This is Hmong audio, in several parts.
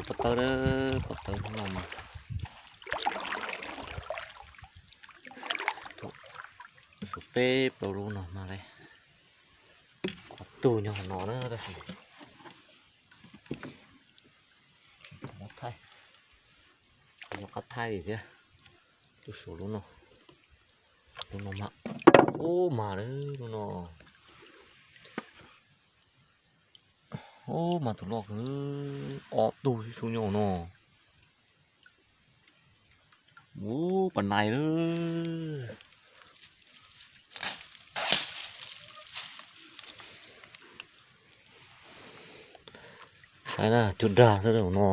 Pob tawb, pob tawb no mas, peb plaub lub no mas li, qhov tug nyob hauv no na tab sis, thaij, qhov no qab thaij thiab. Lub saum lub no, lub no mas, ub mas lub no, ub mas tus loj, ob tug sib su nyob no. Ub, pas nais lawm. Saib na, cua dag xwb no.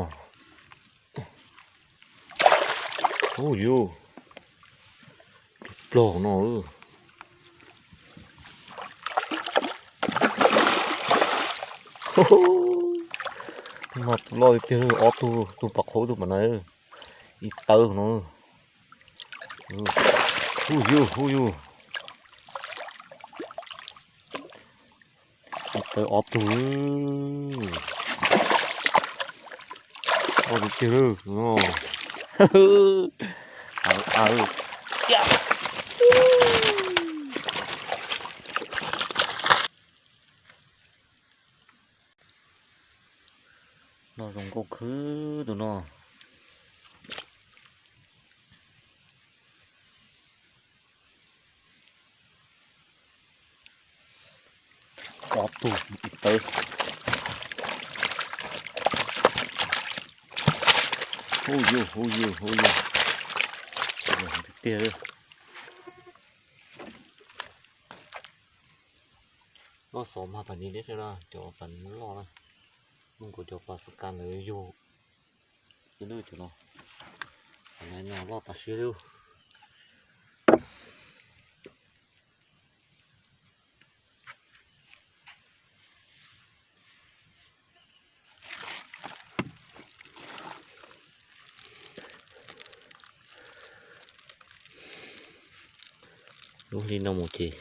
Ub yus, plog no. Mas tus loj tiag tiag, ob tug, tus pas qhauv tus pas nais, ib tawb no. Hu yus, hu yus. Ib tawb ob tug. Ob tug tiag lawm no. No zoo nkauj khwb tus no. Ob tug ib tawb. Hu yus, hu yus, hu yus. Tiag tiag. Loj xov mas pas nis deb sab na, cov pas nis loj na. Muaj nkaus cov pas xab kas ntawd yug. Ib lub cov no, pas nis no loj tas siab li. Lub hli no mus ces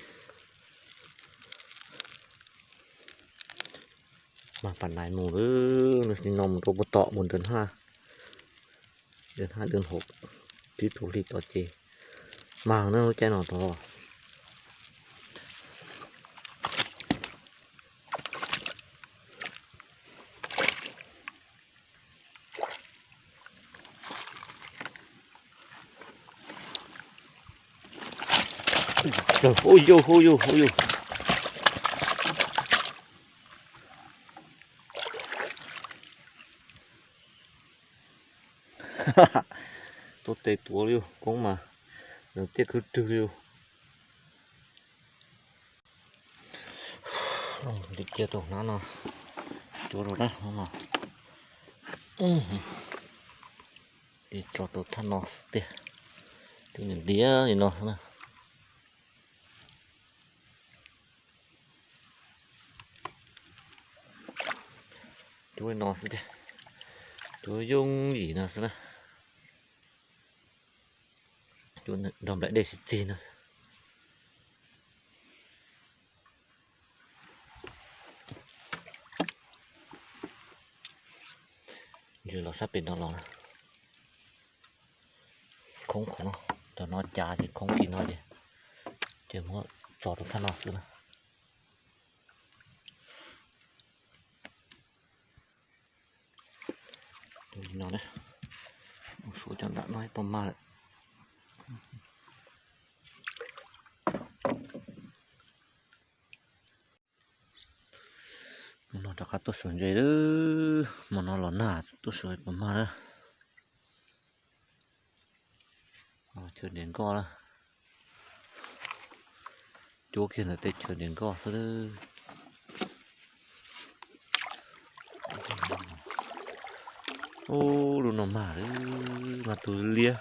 mag pas nais mus lawm, lub hli no mus rau puag tom mus ntawm hab, ntawm hab ntawm hauv, tib tug hli tom ces mag na lub caij no tod. Hu yus, hu yus, hu yus. Tuaj tes tuav li koob mas, nws tiaj khwb rwg li. Li cia tus hnab no, cuab rau dab no. Li tso rau thaj no xwb tiag, twb nws diav li no xwb na. Cuab li no xwb tiag, cuab yooj yim no xwb na. Cuab nrog nplaim dej tsis txig no. Ntshe los sab pem no los na. Khoob qhov no, cov no cas ces khoob tim no ces, ces muab tso rau thaj no xwb na. Li no, mus suav cov nram no ib pog mag lawm. Hmo no rov qab tuaj suav ntses lawm, hmo no los nag tuaj suav ib pog mag lawm. Chaw diav nkoj lawm. Cuab kiag ntawm tej chaw diav nkoj xwb lawm. Ub, lub no mag lawm, mag tus liab,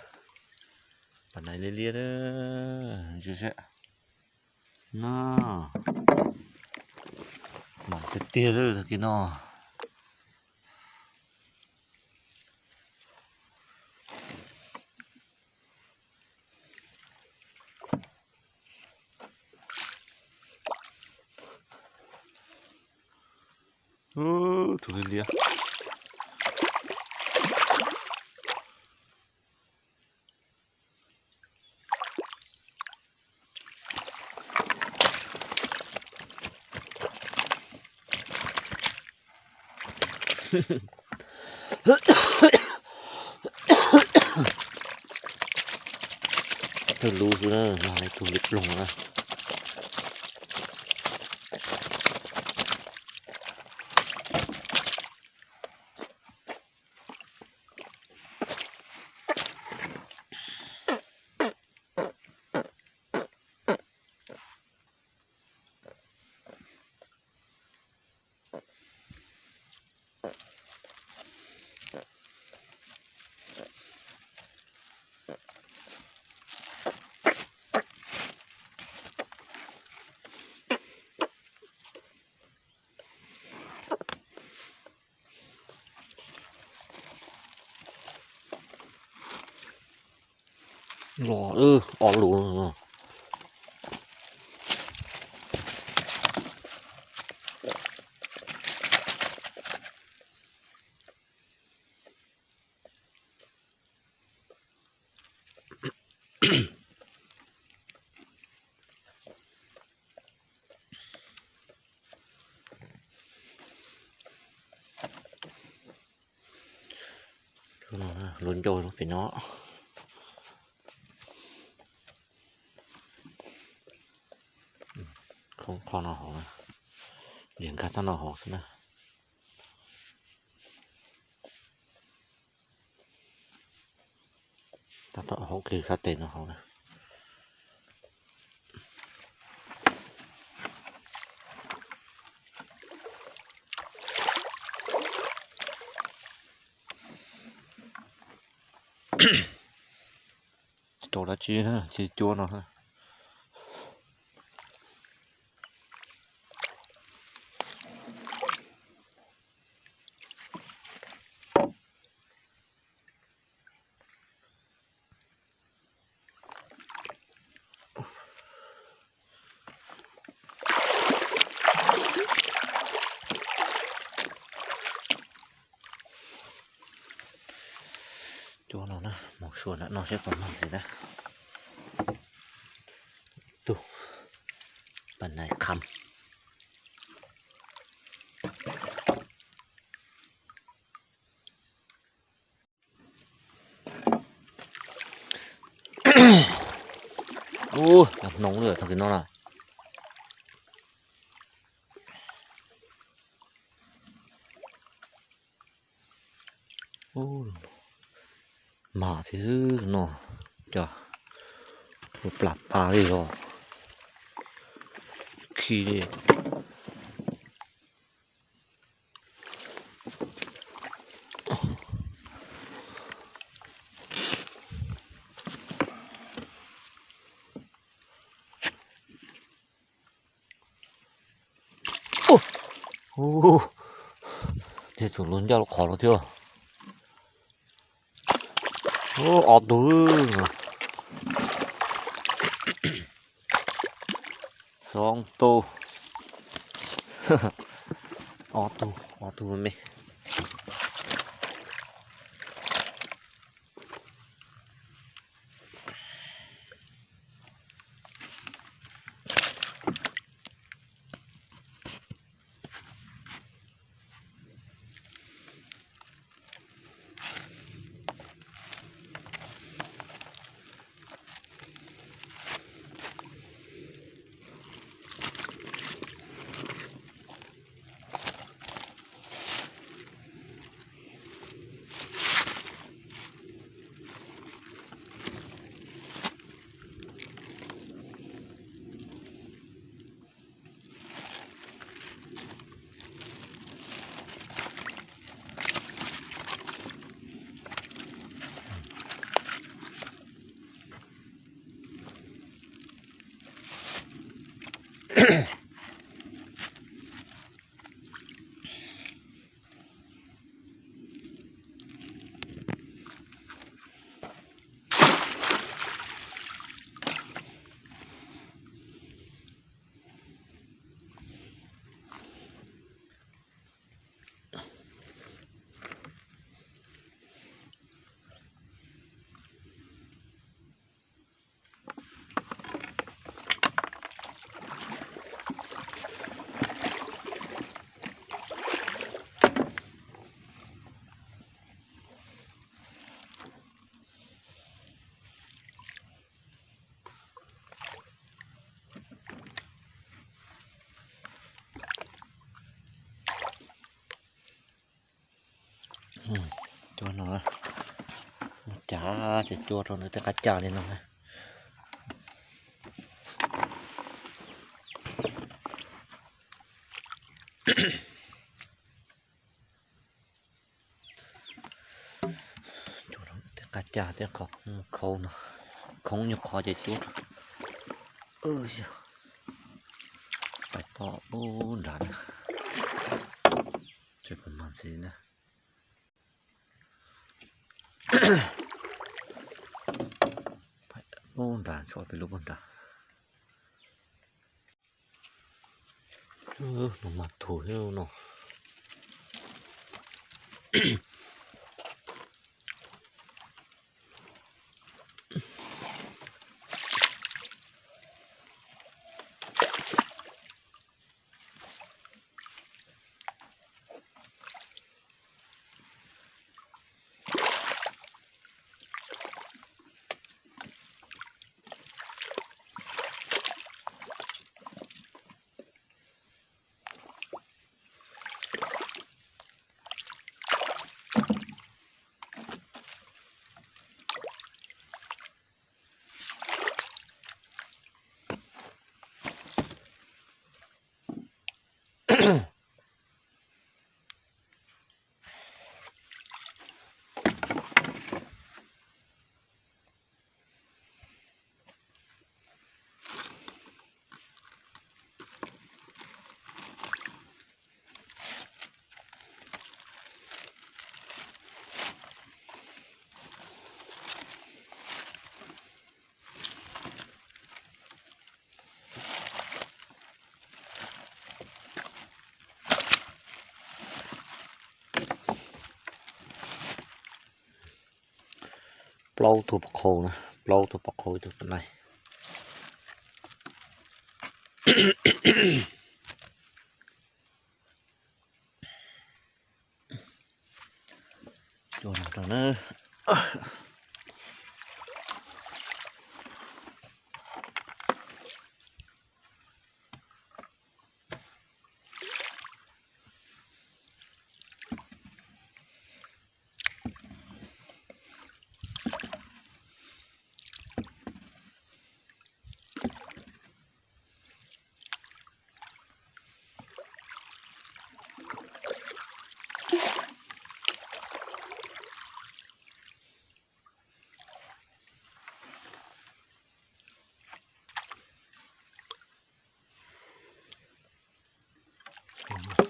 pas nais liab liab na. Ntsia seb. No, mas tiag tiag lawm tag kis no. Tus liab liab. Tawg lub xwb na, no ib tug li ploog na. Los wb ob lus no. Lub ncauj lub pem no. Khoob qhov no hauv, nkag txoj no hauv xwb na. Tab tom hauv kiag sab tes no hauv na. Tsis tau dab tsi, tsis cuab no. Cuab no na, mus xyuas nram no seb puas mag ntxiv na. Tug, pab nais kham. Ub, hnov lawm tag kis no na. Mag thiab no, cov plas tas li os. Khi li. Ub, ub, ces tsum lub ncauj lub qhov lawm thiab. Ub, ob tug. Xoob tug. Ob tug, ob tug me. Qab ces cua rau ntawm tej qab cag li no na. Cua rau ntawm tej qab cag tej qhov khoob no, khoob nyuag qhov ces cua rau. Pais toj ub nrad na, tseem pais mag ntxiv na. Ub nrad, tshuav peb lub puag nrad. No mas thuv thiab no. Plaub tug pov qhau na, plaub tug pov qhau ib tug pov nai. Cua no rau na.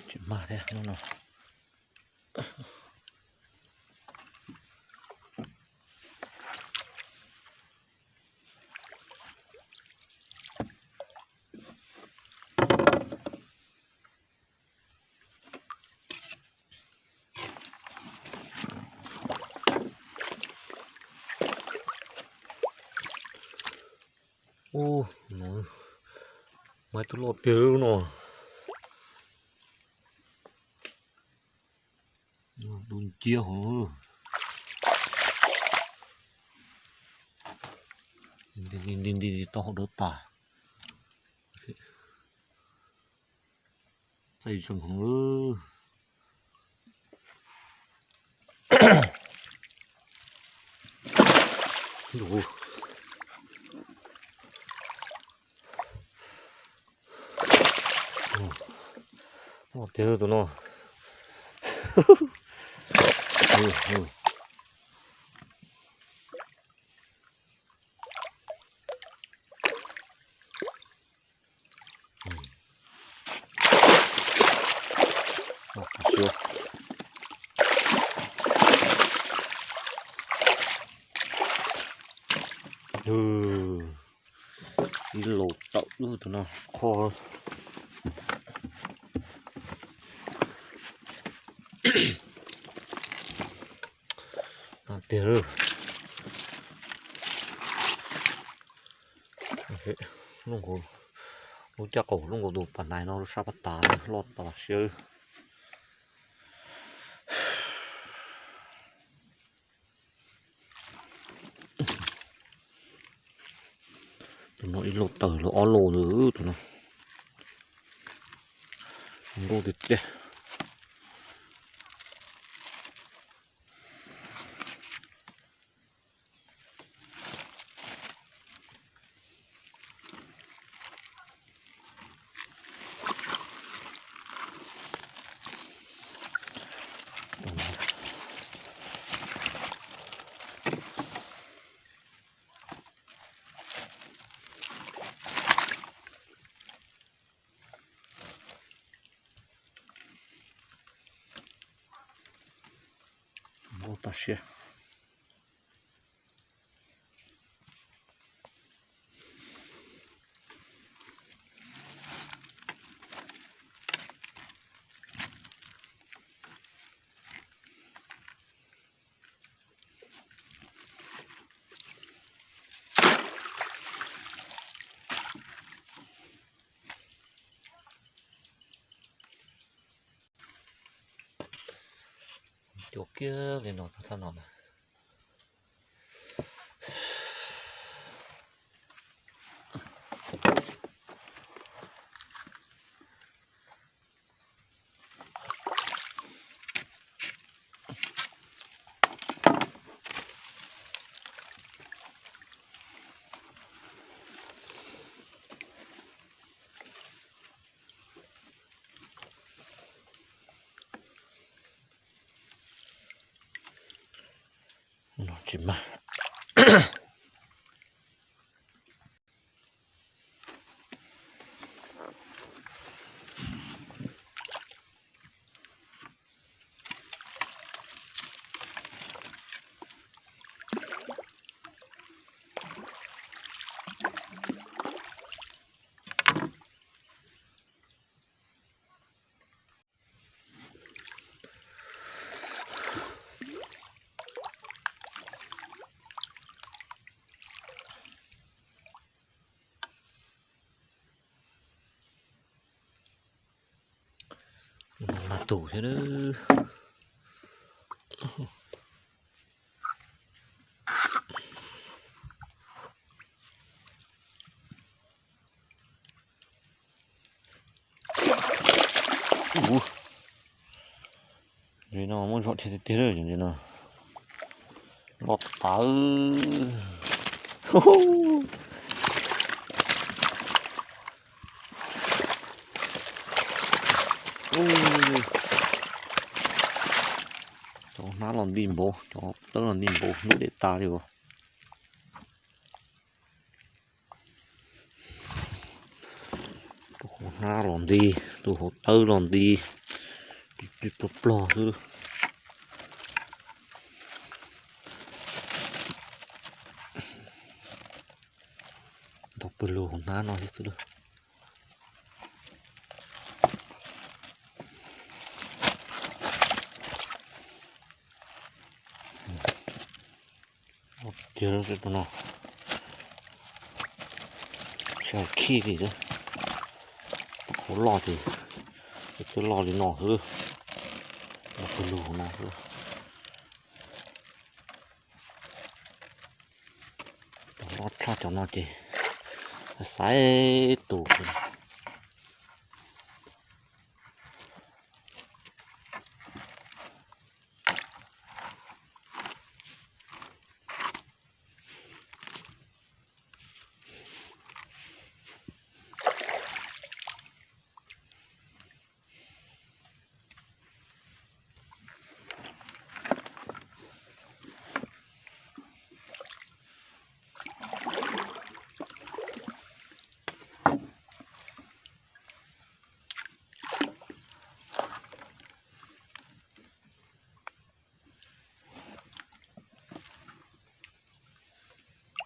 Tsis mag thiab lub no. Ub, no mas tus loj tiag no. Tus nciab hov. Nti nti nti tau hauv dawb tas. Txaij zeeg heev lawm. Loj tiag tus no. Ib lo tawm lub tus no qho. Tiag lawm. Lub nkaus, lub caj qaum lub nkaus tus pas nais no sab pas tas loj tas siab. Tus no ib lo tawm los ob lo ntawd tus no. Nkauj tiag tiag. Siab. Cua kiag li no thaj no na. No tsis mag. Mas tus thiab. Ub, no muaj zog tiag tiag li no. Los tawv. Cov hnab los nti npaum, cov tawb los nti npaum, hnub dej tas li os. Tus hauv hnab los nti, tus hauv tawb los nti, plig plig plog plog xwb. Ntau pawg lug hauv hnab no xwb. Tiag tus no, tsis hais khij li, hauv loj ces twb loj li no xwb, ntau pawg lug hauv no xwb. Cov loj tshaj cov no ces xaiv tus.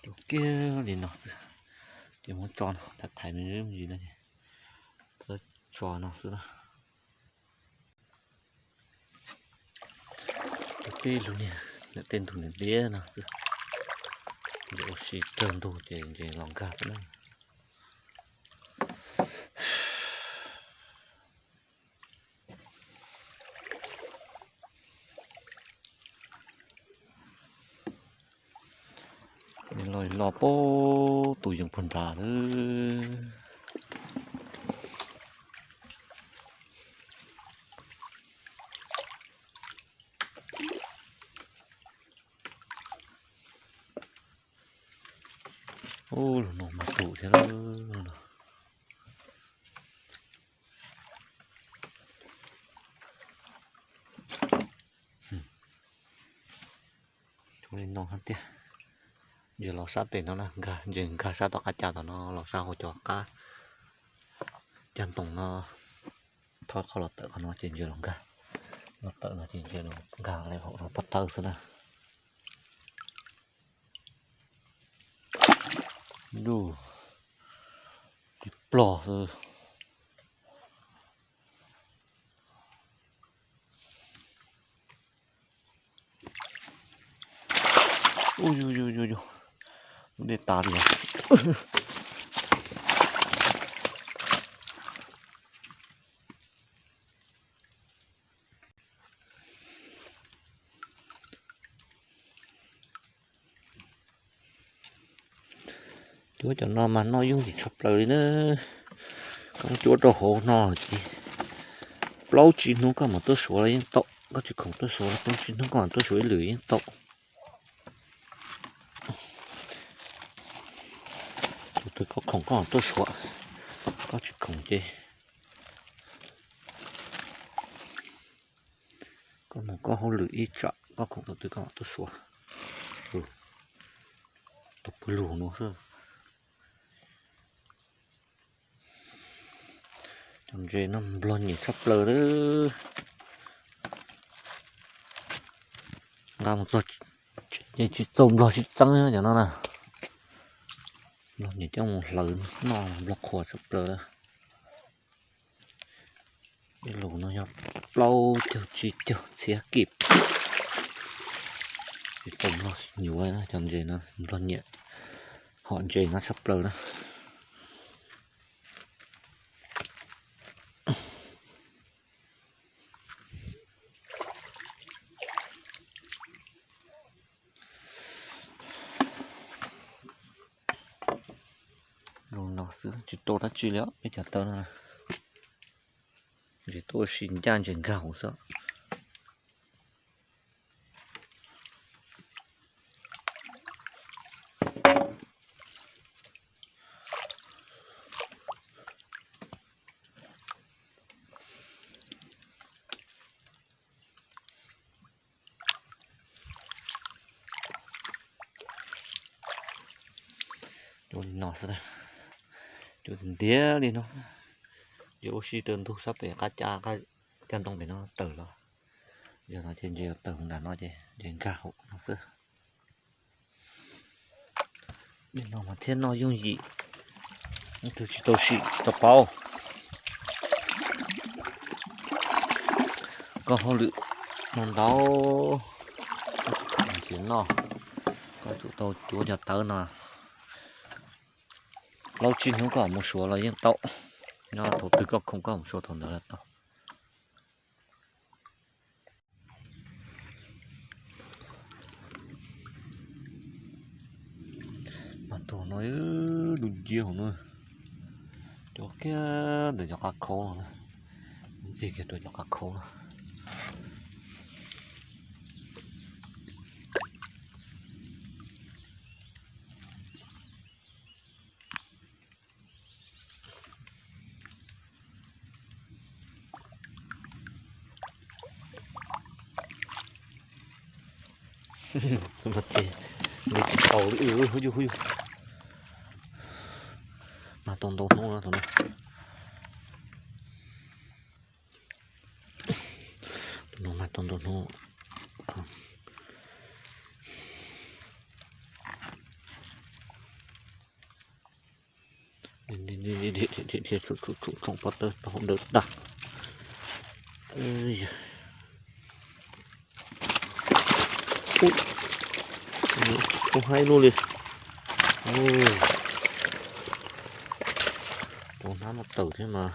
Cua kiag li no xwb, ces muab tso no, thaiv thaiv me ntsis no, tso no xwb na. Tej lub niag, tej ntug niag diab no xwb, ces ua si kawg ntug ces ntshe los nkag xwb na. Los los pab tus yees puag nrad lawm. Ub, los no mas tus thiab lawm no. Li no hab tiag. Ntses los sab pem no na, nkag, ntses nkag sab tom qab cag tom no los sab hauv cov qab cag ntoo no. Thov qhov los tawm qhov no ces ntses los nkag. Los tawm no ces ntses los nkag li hauv no pob tawb xwb na. Yus, tib plog xwb. Ub, yus, yus, yus, yus, lub dej tas li os. Cuab cov no mas noj yooj yim tshaj plaws li na. Koj muab cuab rau hauv no ces plaub tsib hnub koj mam tuaj suav los yeej tau. Koj tsis khoom tuaj suav los plaub tsib hnub koj mam tuaj suav ib lwm yeej tau. Tus twg koj khoom koj mam tuaj suav, koj tsis khoom ces koj mus koj hauj lwm ib tsam koj khoom tus twg koj mam tuaj suav. Tus pw lug no xwb. Cov ntses no nplog nyiam tshaj plaws li. Nqa mus txog ces tsis txaus nplog sib txeeb cov no na. Nplog nyiam coj mus hlawv noj, nplog qhuas tshaj plaws li. Ib lus no yog plaub caug tsib caug txhiab kib. Tsis txaus nplog nyuam cov ntses no, nplog nyiam hom ntses no tshaj plaws na. Lus no xwb tsis rau dab tsi li os, peb cov taw no ntses tuaj ua si ncaj ntses nkag hauv xwb. Cuab li no xwb, cuab ntiav li no. Yuav ua si rau ntug sab pem qab caj, caj ntoo pem no tawm los. Yog no ces ntses yuav tawm nram no ces ntses nkag hauv no xwb. Li no mas thiaj noj yooj yim, leej twg tsis tau sim tau paub. Koj hauj lwm no ntau, tsis noj, koj tsum tau cuab cov tawv no. Plaub tsib hnub koj mus suav los yeej tau. Nyob thaum twg koj khoom koj mus suav thaum ntawd los tau. Mas tus no du nciab hauv no, cov kiag ntawm cov qab khaub no, ntxig kiag rau cov qab khaub no. Ces nws tsis tau li, hu yug hu yug. Mas tau ntau hnub no tus no. Tus no mas tau ntau hnub. Dhia dhia dhia dhia dhia dhia tsoom tsoom tsoom tsoom pob tawb tau hauv dawb tag. Ub, ub haib luaj li. Tus hnab no tawm thiab mas.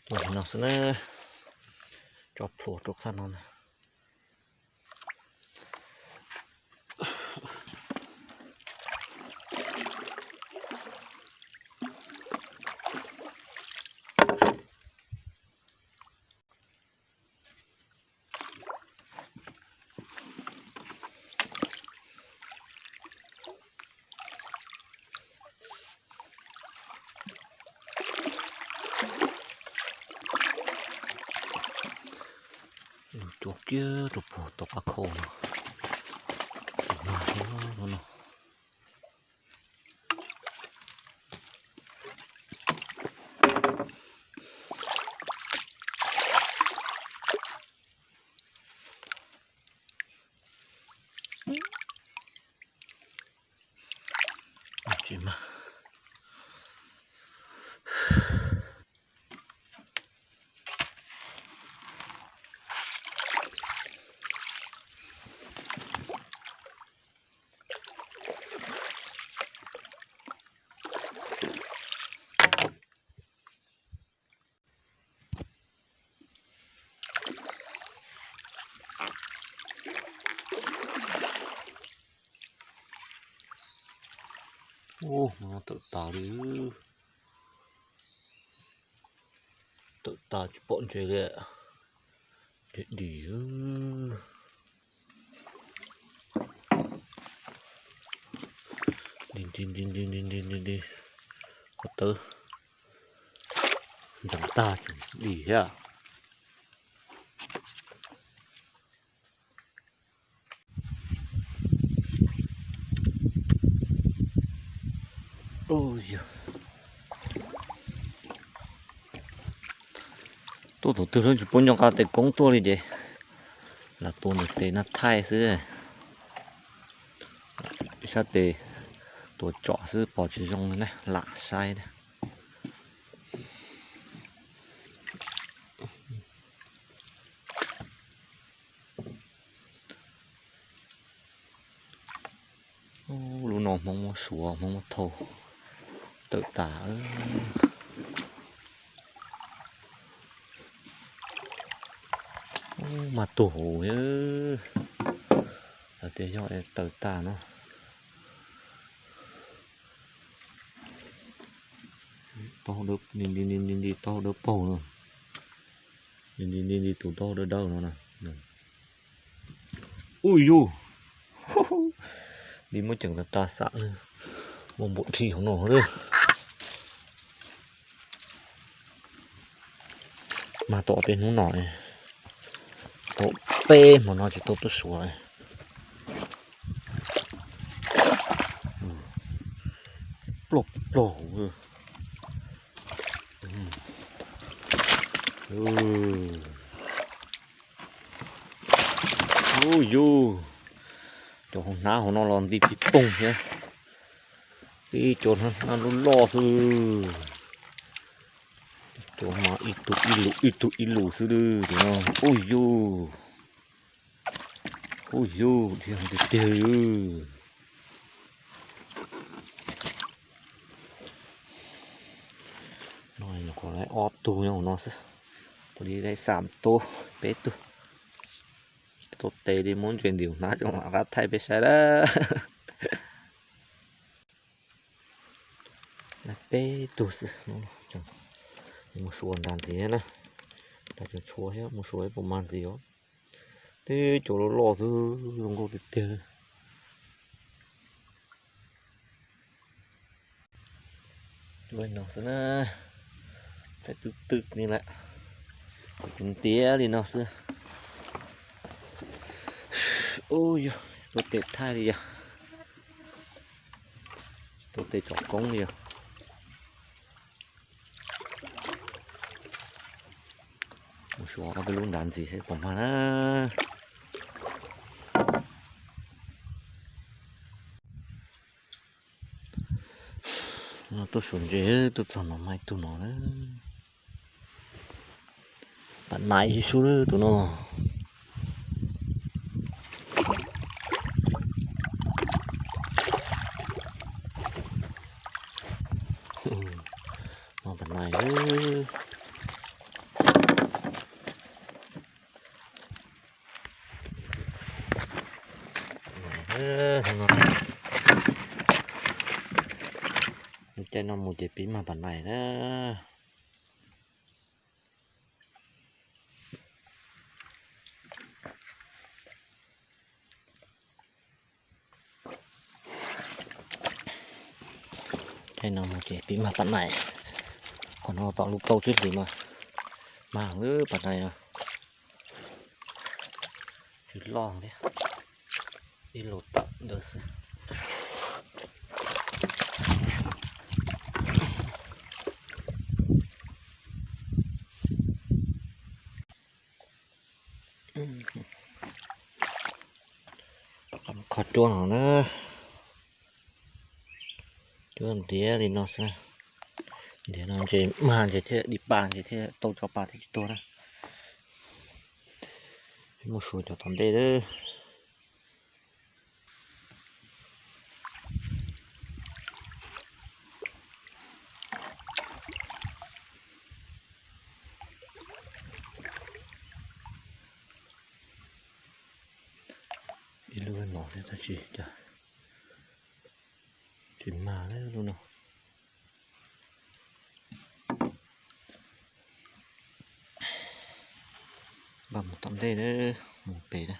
Tuaj li no xwb na, tso plhuav rau qab no na. Lug cuab kiag rau puag tom qab khau no, mag thiab no. Tsis mag. Ub, hmo no tawm tas li. Tawm tas tsis pom ntses li. Ntses dim. Dim dim dim dim dim dim dim. Ko tawb ntseev tag dim thiab. Tuaj thaum twg los tsis pub nyob qab tes koob tuaj li ces lam tua nws tes nab thaij xwb. Sab tes tua tsom xwb pom tsis zoo li na, lam saib na. Ub, lub no Hmoob muab suav, Hmoob muab thau tawm tas. Ub, mas tuag huv, hais tias yog es tawm tas no. Taub hau dawb, nti nti nti nti taub hau dawb paug no. Nti nti nti nti tus taub hau dawb dawb no na. Ub yus, nti muab ceem tas tas xam, muaj npaum dhi hauv no lawm. Mas tom peb hnub no, tau peb hmo no tsis tau tuaj suav. Ploj ploj. Ub yus, cov hauv hnab hauv no los nti pig poog thiab. Tib cov hnab loj loj xwb. Cov mas ib tug ib lus ib tug ib lus xwb no. Ub yus, ub yus, dhia tiag tiag li. No nyuam qhuav laib ob tug nyob hauv no xwb, ua li laib xam tub peb tug. Tau tes li muab ntses ntim hnab coj mam qab thaij peb saib lawm. Laib peb tug xwb, mus suav ntas ntxiv na. Ntas tseem tshuav thiab, mus suav ib puas mag ntxiv os. Teb cov loj loj xwb, zoo nkauj tiag tiag. Tuaj no xwb na, txhais twb twb ni lawm, kuv ntiav li no xwb. Ub yog, tuaj tes thaij li yog, tuaj tes tsom koob li yog. Mus suav ob peb lub ntas ntxiv seb puas mag na. No tuaj suav ntses tuaj txog no mas ib tug no na. Pam nais ib sub tus no. No pam nais. Caij no mus ces pib mag pas nais na. Caij no mus ces pib mag pas nais. Qhov no tom lub kaub tsib hlis mas mag lawm pas nais no. Tsw loj thiab, ib lub tawm ntawd xwb. Qhov cuab no na, cuab ntiav li no xwb. Ntiav no ntshe mag ntshe thiaj dim pa ntshe thiaj tau tso pa thiaj tsis tuag na. Muab suav cov tom ntej lawm. Ib lub no xwb tab sis cas tsis mag lub no. Npaj mus tom ntej na, mus pem na.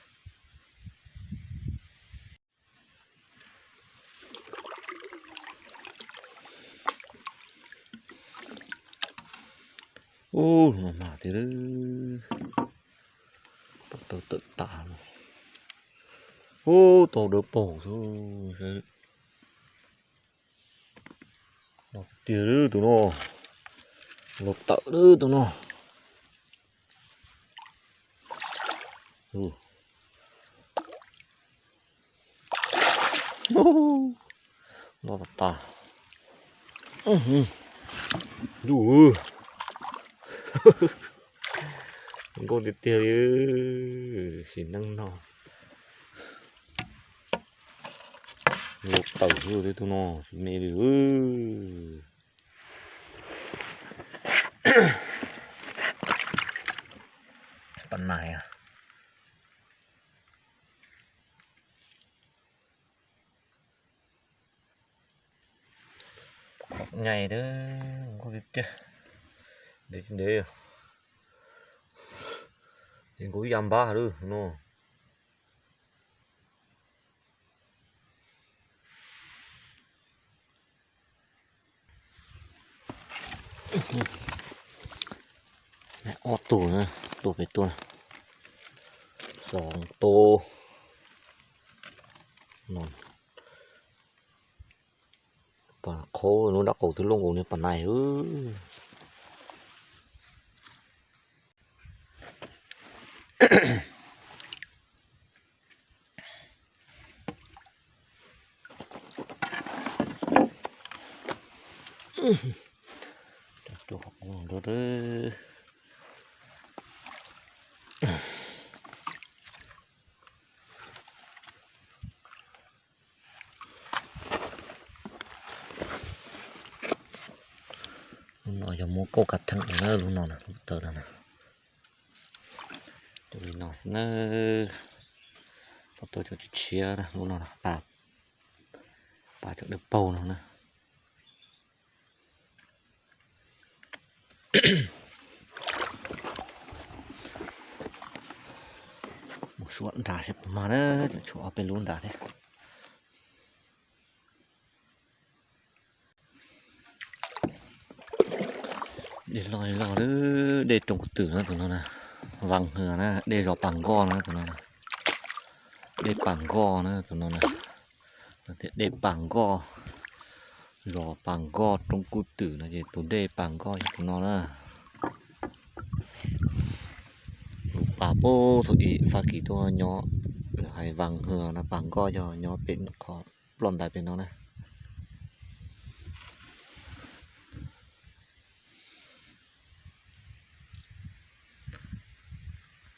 Ub, no mag tiag, pob tawb tawm tas los. Ub, tau dawb paug xwb. Los tiag tus no, los tawm tus no. Los tas tas. Ntuj, nkauj tiag tiag li, sim neej no. Los tawm xwb tus no, tsis me li. Pas nais. Qhov nyais, nkauj tiag tiag. Ntev ntev, ces nkauj ib yam npab lawm no. Ob tug na, tuaj pem tuaj, xoom tau no. Pas qhaub lub nrab qaum twb luaj nkaus niag pas nais. Lub no yog muab kauj kav theem na, lub no na, lub tawv no na. Li no xwb na, pob tawb cov tshiab tshiab na, lub no na, pas cov dawb paug no na. Mus suav nrad seb puas mag na, tseem tshuav ob peb lub nrad thiab. Dej loj li loj, dej Roob Kub Twm na tus no na, Vas Hwm na, dej zos Pas Nkoj na tus no na, dej Pas Nkoj na tus no na, dej Pas Nkoj, zos Pas Nkoj Roob Kub Twm no ces tus dej Pas Nkoj yog tus no na. Lub pas puag thaum ub Fab Kis tuaj nyob, lawv hais Vas Hwm no, Pas Nkoj yog nyob pem qhov ploj ntais pem no na.